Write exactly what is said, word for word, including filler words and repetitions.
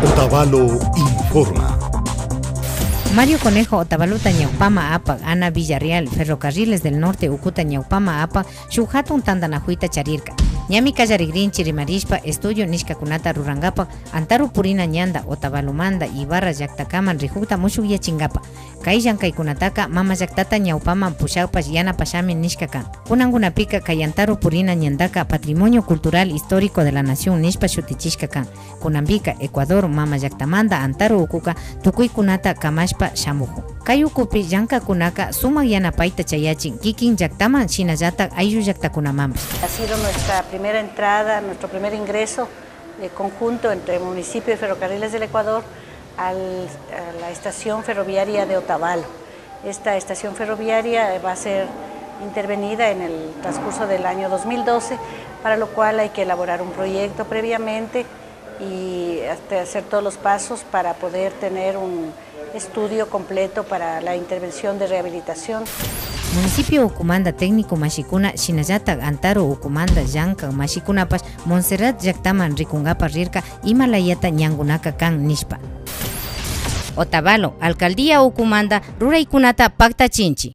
Otavalo informa. Mario Conejo Otavalota ñawpama apak, Ana Villarreal Ferrocarriles del Norte ukuta ñawpama apak shuk hatun tantanakuyta charirka. Ñami kallarigrinchi rimarishpa estudio nishkakunata rurangapak Antaru purina ñanda Otavalomanda Ibarra llaktakaman rikukta mushukyachingapak. Kay llankaykunataka mama llaktata ñawpaman pushakpash yanapashami nishka kan. Kunankunapika kay Antaru purina ñandaka Patrimonio Cultural Histórico de la Nación nishpa shutichishka kan. Kunanpika Ecuador mama llaktamanda Antaru ukuka tukuykunata kamashpa shamukun. Kay ukupi llankakunaka sumak yanapayta chayachin kikin llaktaman shinallatak ayllu llaktakunamanpash. Ha sido nuestra primera entrada, nuestro primer ingreso, eh, conjunto entre el municipio y Ferrocarriles del Ecuador al, a la estación ferroviaria de Otavalo. Esta estación ferroviaria, eh, va a ser intervenida en el transcurso del año dos mil doce, para lo cual hay que elaborar un proyecto previamente y este, hacer todos los pasos para poder tener un estudio completo para la intervención de rehabilitación. Municipio ukumanda técnico mashikuna shinallatak Antaru ukumanda llanka mashikunapash Montserrat llaktaman rikungapak rirka ima layata ñankunaka kan nishpa. Otavalo alcaldía ukumanda ruraykunata paktachinchi.